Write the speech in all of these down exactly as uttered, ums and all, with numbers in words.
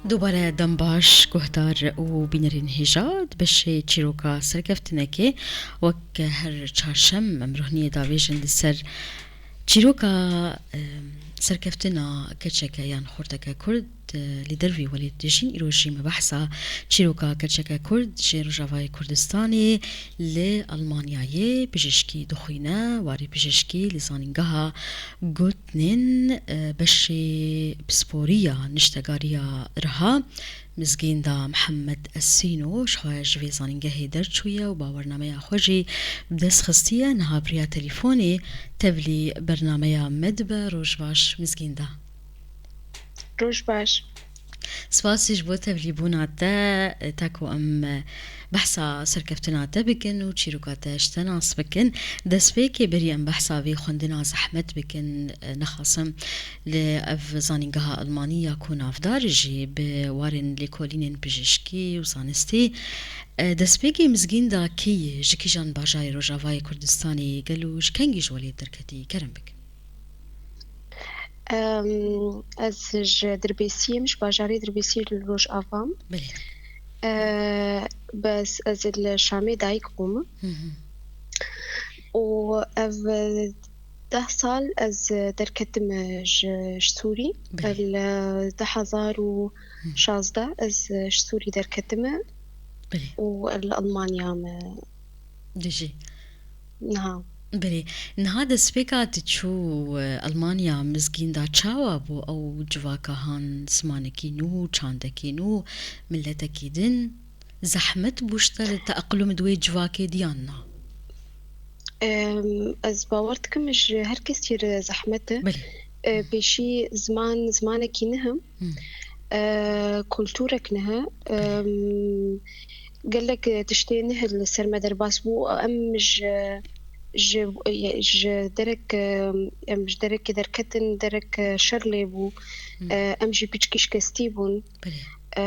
Dubare dem baş, guhdar û bînerên hêja. Di beşê çîroka serkeftinekê, wek her çarşem, em rohniyê davêjin li ser çîroka, em, serkeftina keçeke yan xorteke Kurd, e, li dervî welêt dijîn. Îro jî me behsa çîroka keçeke Kurd ji Rojavayê Kurdistanê li Almanyayê pijîşkî dixwîne, warê pijîşkî li zanîngeha Göttingen, e, beşê pisporiya niştegariya riha. Mizgînda Mihemed Esîno ji xwe ji vê zanîngehê derçûye û bawernameya xwe jî bi dest xistiye. Niha bi riya telîfonê tevlî bernameya me dibe. Roj baş, Mizgînda. Roj baş. Spas ji bo tevlîbûna te, ta ku em behsa serkeftina te bikin û çîroka te ji te nas bikin. Destpêkê berî em behsa vê xwendina zehmet bikin, nexasim li ev zanîngeha Almanî ya ku navdar e jî bi warên lêkolînên pijîşkî û zanistî. E, destpêkê Mizgînda kî ye? Ji kîjan bajarê Rojavayê Kurdistanê ye? Gelo ji kengî ji welêt derketî? Kerem bikin. Em, ez ji Dirbêsiyê im, ji bajarê Dirbêsiyê li Rojava im. Belê. E, bes ez li Şamê dayik bûm. Hı hı. Û ev deh sal ez derketim ji, ji Sûrî. Belê. Li du hezar û şazdeh ez ji Sûrî derketim. Belê. Û li Almanya me. Dijî. Niha. Belê. Niha destpêka tu çû, e, Almanya, Mizgînda, çawa bû ew civaka han, zimanekî nû, çandekî nû, miletekî din? Zehmet bû ji te li teqlum di wê civakê diyan na? Em, ez bawer dikim ji her kesî re zehmet e. Belê. E, pêşî ziman, zimanekî nihim. Hı. E, kulturek nihe. Belê. Em, gelek tiştê nihe li ser me derbas bû. Em ji, ji, ji derek, em ji derekê derketin, derek şer lê bû. Hı. E, em jî piçkî şikestî bûn. Belê. E,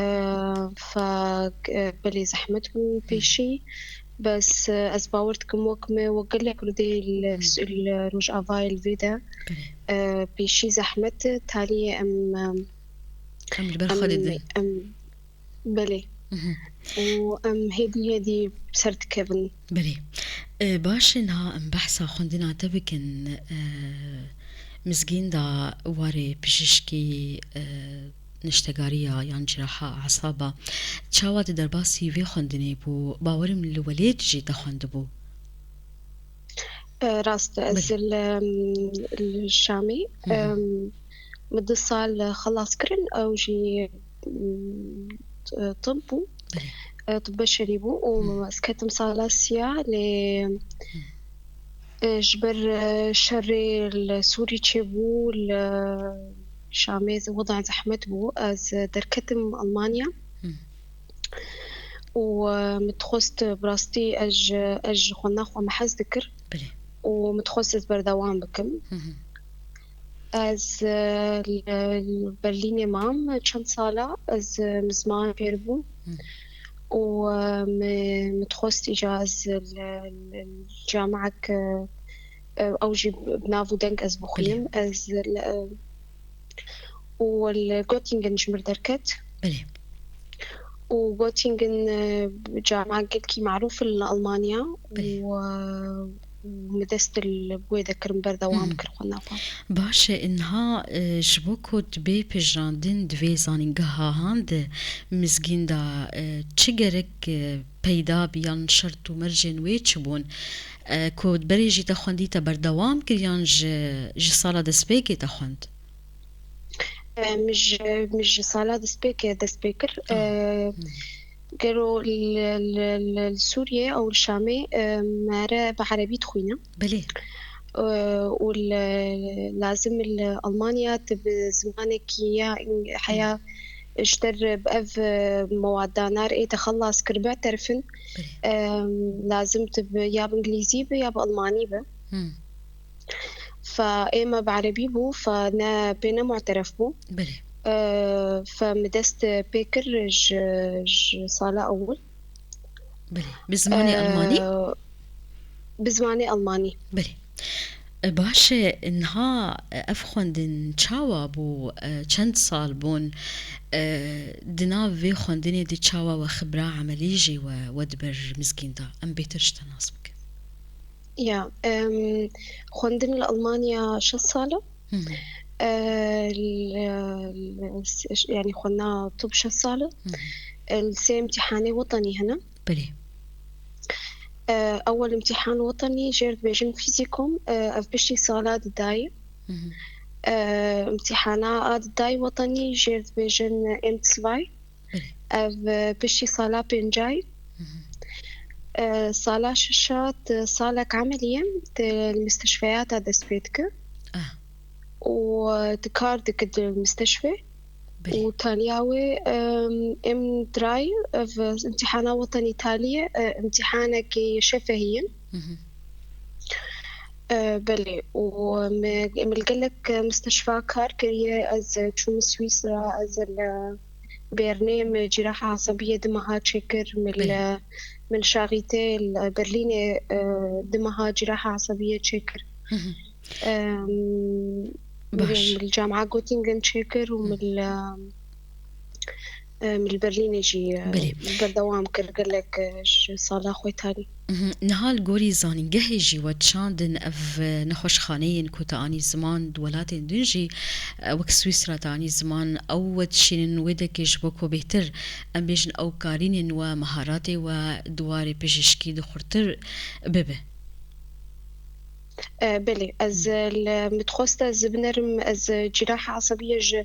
fa, e, belê zehmet bû Hı. pêşî. Bes, e, ez bawer dikim wek me, wek gelek Kurdê li, Hı. li Rojavayê li vê de, Belê. e, pêşî zehmet e, taliyê em, em, Em li ber em, Xwedê din. Em, belê. Hı hı. Û em hêdî hêdî ser dikevin. Belê. E, baş e, niha em behsa xwendina te bikin. E, Mizgînda warê pijîşkî, e, niştegariya yan ciraha esaba. Çawa tu derbasî vê xwendinê bû? Bawerim li welêt jî te xwendibû. E, rast e, ez Belê. li, li Şamê, Hı hı. em, min du sal xelas kirin, ew jî, m, t-, tib bû, Belê. e, tib beşerî bû û Hı. ez ketim sala siya, lê, Hı. e, ji ber, e, şerê li Sûrî çêbû, li Şamê ze-, weda zehmet bû, ez derketim Almanya. Hı. Û, e, min dixwest, bi rastî ez ji, ez ji xwendina xwe me hez dikir. Belê. Û min dixwest ez berdewam bikim. Hı hı. Ez, e, li, li Berlînê mam çend sala, ez, e, min ziman fêr bûm. Hı. Û, e, min, min dixwest îca ez li, li, li camiyek, e, e, ew jî bi nav û deng ez bixwînim. Belê. Ez li, e, û li Göttingen ji mir derket. Belê. Û Göttingen, e, cama gelkî marûf in li Almanya Belê. û, e, û min dest li wê de kirin, berdewam Hmm. kir xwe nava. Baş e, niha, e, ji bo ku tu bê pejirandin di vê zanîngeha han de Mizgîn de, e, çi gerek, e, peyda bî yan şert û mercên wê çi bûn? E, ku berê jî te xwendî te berdewam kir yan ji, ji sala destpêkê te xwend? E, min ji, min ji sala destpêkê dest pê kir. E, Aha. Hmm. Gelo li, li, li, li Sûriyê ew li Şamê, e, mere bi erebî dixwîne. Belê. E, û li, lazim li Almanya tu bi zimanekî ya ing-, heya Hmm. ji der bi ev, e, mewad danar ê te xelas kiribe terfin. Belê. E, lazim tu bi, ya bi îngilîzî be ya bi almanî be. Hmm. Fa ê me bi erebî bû, fa ne, pê ne mu'teref bû. Belê. E, fa min dest pê kir ji, ji sala ewil. Belê. Bi zimanê E, almanî? Bi zimanê almanî. Belê. Baş e, niha ev xwendin çawa bû? E, çend sal bûn? E, di nav vê xwendinê de çawa we xibra emelî jî we, we di ber mizgîn de? Em bêtir ji te nas bikin. Ya, em, xwendin li Almanya şeş sal e. Hı hı. E, li, li, yanî xwendina tib şeş sal e. Hı hı. E, li sê imtîhanê wetenî hene. Belê. E, ewel imtîhan wetenî jêr dibêjin fîzîkom, e, ev piştî sala didayê. Hı hı. E, imtîhana a didayê wetenî jêr dibêjin M zwei. Belê. Ev, e, piştî sala pêncayê. Hı hı. E, sala şeşa di salek emelî ye, di li mistişfeya de dest pê dike. Ah. Û, e, di kar dike di mistişfê. Belê. Û taliya wê, em, M drei, ev imtîhana wetenî talî ye, e, imtîhanekî şefehî ye. Hı hı. E, belê, û me, min li gelek mistişfa kar kiriye, ez çûm Swîsra, ez li Bernê min cîraha esebiyê du meha çêkir, min Belê. li, min Charité li Berlînê, e, du meha cîraha esebiyê çêkir. Hı hı. Em, Baş. Min li Camiya Göttingen çêkir û Hı. min li, em, min li Berlînê jî, e, Belê. berdewam kir gelek, e, ji sala xwe talî. Mhm. Niha li gorî zanîngehê jî we çandin ev, e, nexweşxaneyên ku te anî ziman di welatên din jî, e, wek Swîsra te anî ziman, ew we dişînin wê dekê ji bo ku bêhtir, em bêjin, ew karînên we, meharatê we di warê pijîşkî de xurtir bibe? E, belê, ez, Hmm. e, li, min dixwest ez binerim, ez, e, cîraha esebiyê ji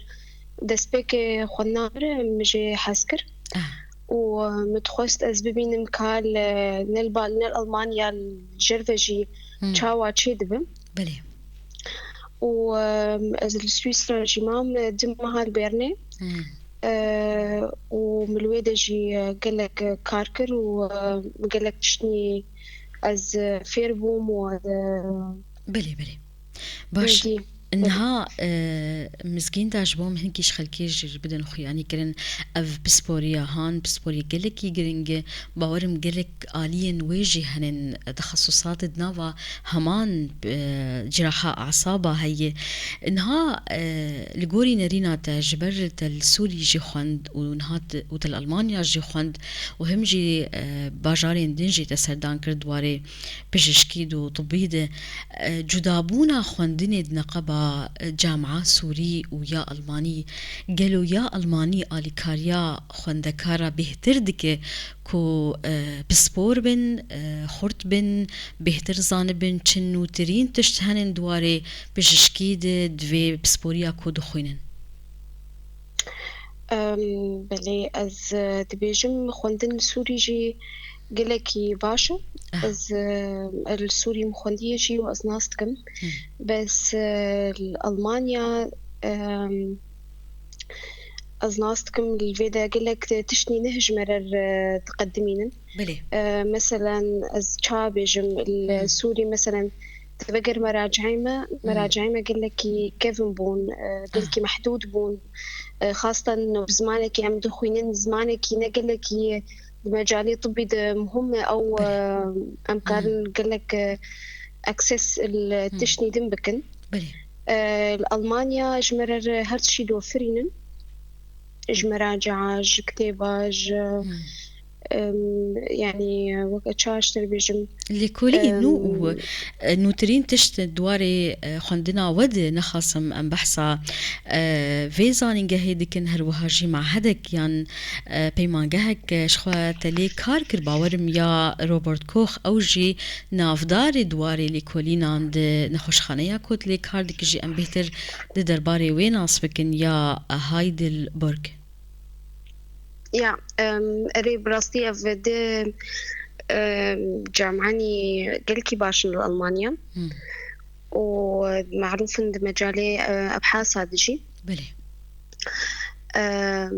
destpêkê xwendina min re min jê hez kir. Ah. Û, e, min dixwest ez bibînim ka li, ne li ba-, ne li Almanya, li jêr ve jî Hmm. çawa çêdibe. Belê. Û, e, ez li Swîsra jî mam, e, du meha li Bernê. Hmm. E, û min li wê de jî, e, gelek, e, kar kir û, e, gelek tiştî ez, e, fêr bûm û, e, Belê, belê. Baş. Hingî. Niha, e, mizgîn de ji bo em hinkî ji xelkê jî bidin xuyanî kirin, ev pisporiya han, pisporiya gelekî giring e. Bawerim gelek aliyên wê jî henin, texesusatê di nava heman, e, ciraha asaba heye. Niha, e, li gorî nerîna te, ji ber te li Sûrî jî xwend û niha te, û te li Almanya jî xwend û him jî, e, bajarên din jî te serdan kir di warê pijîşkî de û tibî de. E, cudabûna xwendinê di neqeba, e, camia Sûrî û ya Almanî, gelo ya Almanî alîkariya xwendekara bêhtir dike ku, e, pispor bin, e, xurt bin, bêhtir zanibin, çi nûtirîn tişt henin di warê pijîşkî de, di vê pisporiya ku dixwînin? Em, belê, ez, e, dibêjim xwendin li Sûrî jî gelekî baş e. Ah. Ez, e, li Sûrî min xwendiye jî û ez nas dikim. Hmm. Bes, e, li Almanya, em, ez nas dikim, li vê de gelek tiştî ne ji me re, e, diqedimînin. Belê. E, meselen, ez ça bêjim, li Hmm. Sûrî, meselen, te veger meraceyê me, Hmm. meraceyê me gelekî kevin bûn, e, gelkî Ah. mehdûd bûn. E, xastan bi zimanekî em dixwînin, zimanekî ne gelekî di mecalê tibî de muhim e, ew, Belê. e, em Hmm. karin gelek, e, access li Hmm. tiştî din bikin. Belê. E, li Almanya ji me re her tiştî dofirînin. Ji meracia, ji kitêba, ji, Hmm. em, yanî, weke çaş te bêjim, Lêkolî nû û, em, e, nûtirîn tişt di warê, e, xwendina we de nexasim em behsa, e, vê zanîngehê dikin, her wiha jî mahedek yan, e, peymangehek, e, ji xwe te lê kar kir, bawerim ya Robert Koch, ew jî navdar e di warê lêkolînan di nexweşxaneya ku tu lê kar dikî jî em bêhtir di derbarê wê nas bikin ya Heidelberg. Ya, em, erê, bi rastî ev di, em, camianî gelkî baş in li Almanya. Hmm. Û marûf in di mecalê, e, ebhasa de jî. Belê. Em,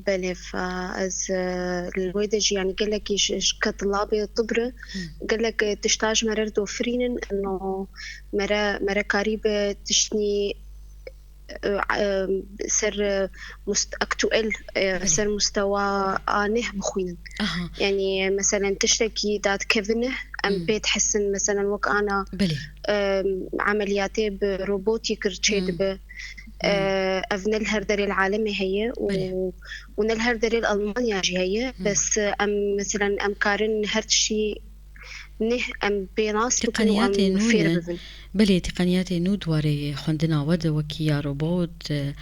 belê, fa ez, e, li wê de jî, yanî gelekî ji, ji ke tulabê tib re, Hmm. gelek, e, tişta ji me re dofirînin, ino me re, me re karî bi tiştî e, e, ser, e, must-, aktuel, e, Belê. ser mustewa a neh bixwînin. Aha, Yani, meselen, tiştekî dadikevin neh, em Hmm. pê dihesin, meselen, wek ana, belê. e, emeliyatê bi robotî kir çê Hmm. dibe. E, ev ne li her derê li alemê heye û, Belê. û ne li her derê li Almanya jî heye. Hmm. Bes, e, em, meselen, em karin her tiştî neh em pê nas bikin û Teqeniyatê em nû fêr ne? bibin. Belê, teqeniyatê nû di warê xwendina we de wekî ya robot, e,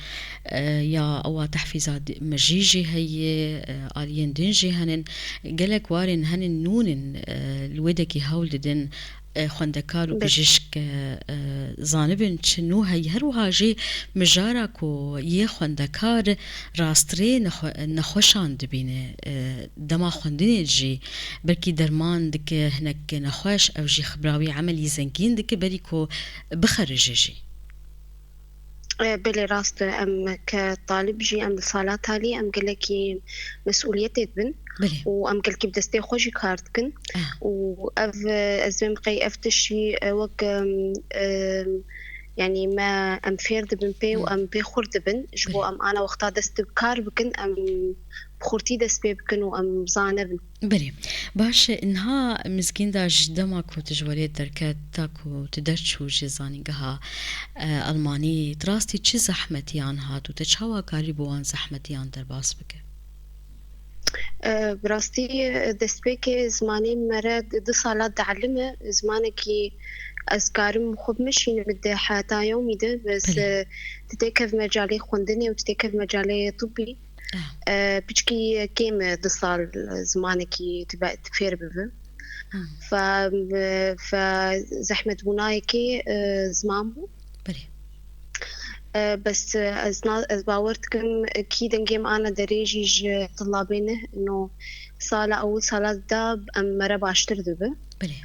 e, ya ewa tehfîza di-, mejî jî heye, e, aliyên din jî henin. Gelek warên henin nûn in, e, li wê dekî hewl didin, e, xwendekar û Belê. Bijişk, e, e, zanibin çi nû heye. Her wiha jî mijara ku yê xwendekar rastrê nexwe-, nexweşan dibîne, e, dema xwendinê jî belkî derman dike hinek nexweş, ew jî xibra wî emelî zengîn dike, berî ku bixerije jî. E, belê, rast e. Em ke talib jî, em li sala talî, em gelekî mesûliyetê dibin Belê. û em gelkî bi destê xwe jî kar dikin. Ah. Û ev, e, ez vêm qey ev tiştî, e, wek, em, em, yani me, em fêr dibin pê û Hmm. em pê xurt dibin. Ji bo Belê. em ana wexta dest bi kar bikin, em bi xurtî dest pê bikin û em zane bin. Belê. Baş e, niha Mizgînda ji dema ku tu ji werê derket ta ku tu derçû ji zanîngeha, e, Almanî, tu rastî çi zehmetiyan hat û te çawa karî bo wan zehmetiyan derbas bike? E, bi rastî, e, destpêkê zimanê me re di, du sala dielime, zimanekî ez karim xwe bimeşînim di heta yewmî de, bes, Belê. e, tu têkev mecalê xwendinê û tu têkev mecalê tibbî. Ah. E, piçkî kêm e du sal, e, zimanekî tu be-, tu fêr bibe. Hmm. Fe, fe zehmetbûnayekê, e, ziman bû. Belê. E, bes, e, ez na-, ez bawer dikim, e, kî dengê min ana derê jî ji tulabê neh, no sala ewil, sala da em mere baştir dibe. Belê.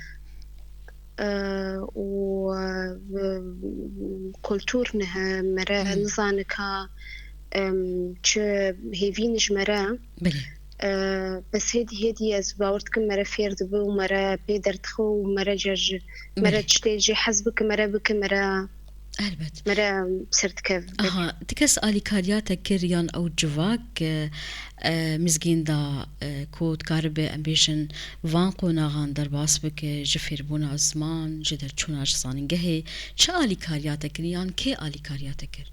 E, û, e, kultur neh, mere Hmm. nizane ka, em, çi hêvîn ji mere. Belê. E, bes hêdî hêdî ez bawer dikim mere fêr dibe û mere pê derdixe û mere cer ji, mere Belê. tiştê jê hez bike, mere bike, mere Elbet. mere ser dikev. Aha, ti kes alîkariya te kir yan ew civak, e, e, Mizgînda, e, ku dikaribe, em bêjin, van qonaxan derbas bike, ji fêrbûna ziman, ji derçûna ji zanîngehê, çi alîkariya te kir yan kê alîkariya te kir?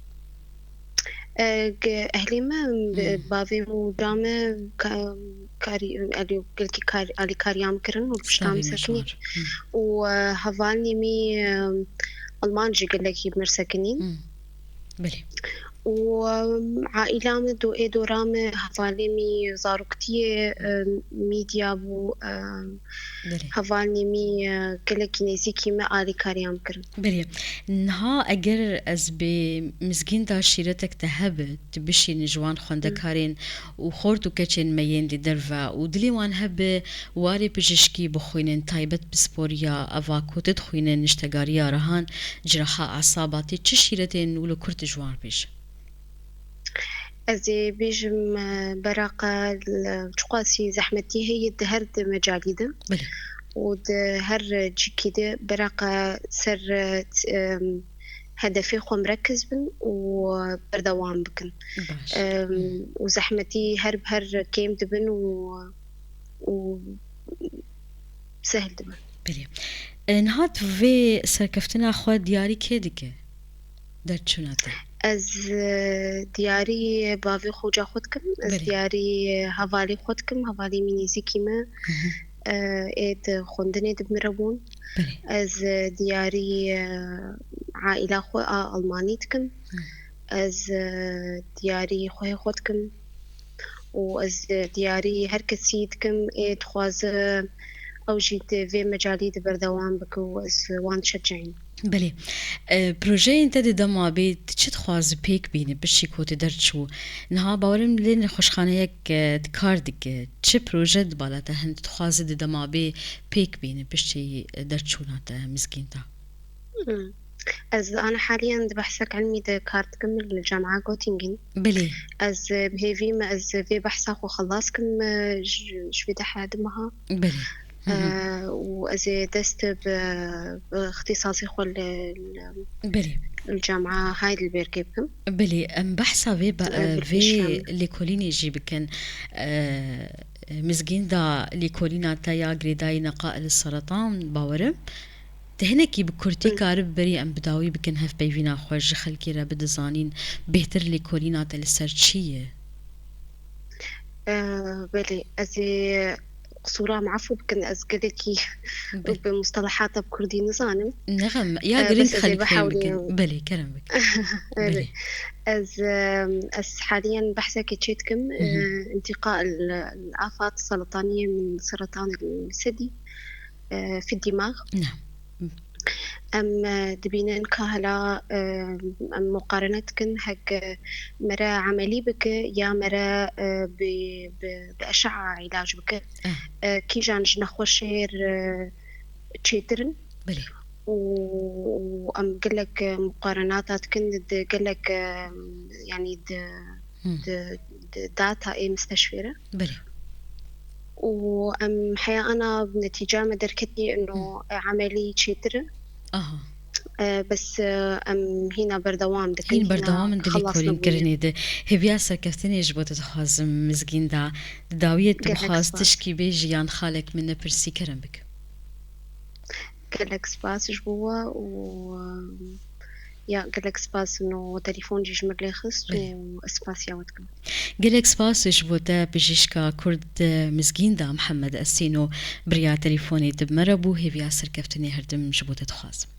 E, ge-, ehlê me, Hmm. bavê min û bira me ka-, karî, elî, gelkî kar-, alîkariya min kirin û pişta min Slavê me ji sekinî. wan. Hmm. Û, e, hevalnê min, e, Alman jî gelekî bi mir sekinîn. Hmm. Belê. Û, e, aîla min do ê dora min hevalê min zaroktiyê, e, mîdya bû, e, Belê. hevalnê min, e, gelekî nêzîkî min alîkariya min kirin. Belê. Niha eger ez bê Mizgînda şîretek te hebe, tu bişînî ji wan xwendekarên û xort û keçên me yên di derve û dilê wan hebe warê pijîşkî bixwînin, taybet pisporiya eva ku tu dixwînin, niştegariya rehan, ciraha esabatê, çi şîretên wilo kurt ji wan bêje? Ez ê bêjim, e, beraqa li çiqasî zehmetî heye di her di mecalî de Belê. û di her cîkî de beraqa ser, e, t-, em, hedefê xwe mrekiz bin û berdewam bikin. Baş. Em, û zehmetî her bi her kêm dibin û, û sehl dibin. Belê. E, niha tu vê serkeftina xwe diyarî kê dike? Derçûna te? Ez, e, diyarî bavê xwe û ca xwe dikim. Ez Belê. diyarî, e, hevalê xwe dikim. Hevalê min nêzîkî me, Hı hı. e, ê di xwendinê di bi min re bûn. Belê. Ez, e, diyarî, e, aîla xwe a Almanî dikim. Hı. Ez, e, diyarî xwehê xwe dikim. Û ez, e, diyarî her kesî dikim ê dixwaze ew jî di vê mecalî de berdewam bike û ez wan dişeceyim. Belê. E, projeyên te di dema bê, tu çi dixwaze pêk bîne, piştî ku tu derçû? Niha bawerim lê nexweşxaneyek, e, di kar dike. Çi proje di bala te hin, tu dixwaze di dema bê pêk bîne, piştî, e, derçûna te Mizgînda? Hmm. Ez ana haliyen di behsek ilmî de kar dikim li Camiya Göttingen. Belê. Ez, e, bi hêvî me ez vê behsa xwe xelas kim, e, ji, ji vê dehe du meha. Belê. Hı hı. Ee, û ez ê dest bi, bi ixtîsasê xwe li, li, Belê. li Camiya Heidelbergê bikim. Belê, em behsa vê ba- Ee, vê bilkişem. Lêkolînê jî bikin. Ee, Mizgînda lêkolîna te ya girêdayî neqa li seretan bawerim. Te hinekî bi kurtî Hı. karib berî em bi dawî bikin hevpeyvîna xwe ji xelkê re bidizanîn bêhtir lêkolîna te li ser çi ye? Ee, belê, ez ê qisûra min efû bikin, ez gelekî Belê. bi mustelahata bi kurdî nizanim. Nexem, ya Ee, girîng bes ez ê xelk fêm bikin. bihewlînim. Belê, kerem bik. Belê. Belê. Ez, em, ez haliyen behsekê çê dikim, Hı hı. e, انتقاء ال- الآفات السرطانية من سرطان الثدي، e, في الدماغ. Ne. Em, e, dibînin ka hela, e, em muqarene dikin, hek, e, mere emelî bike ya mere, e, bi, bi, bi eşe'a îlac bike. Ah. E, kîjan ji nexweşêr, e, çêtir in. Belê. Û, û em gelek, e, muqarenata dikin di gelek, e, yanî di, Hı. di, di data ê misteşfê re. Belê. Û em heya ana bi netîca me derketî ino, e, emelî çêtir in. Aha. E, bes, e, em hîna berdewam dikin. Hîn berdewam in di xelas lêkolîn nebûye. kirinê de. Hêviya serkeftinê ji bo te dixwazim, Mizgînda. Di dawiyê tu Gelek bixwaz spas. Tişkî bêjî yan xalek min nepirsî, kerem bik. Gelek spas ji bo we û, e, ya gelek spas ino telefon jî ji min lê xist Belê. û ez spasiya we dikim. Gelek spas ji bo te, bijîşka Kurd, e, Mizgînda Mihemed Esîno bi riya telefonê di me re bû, hêviya serkeftinê her tim ji bo te dixwazim.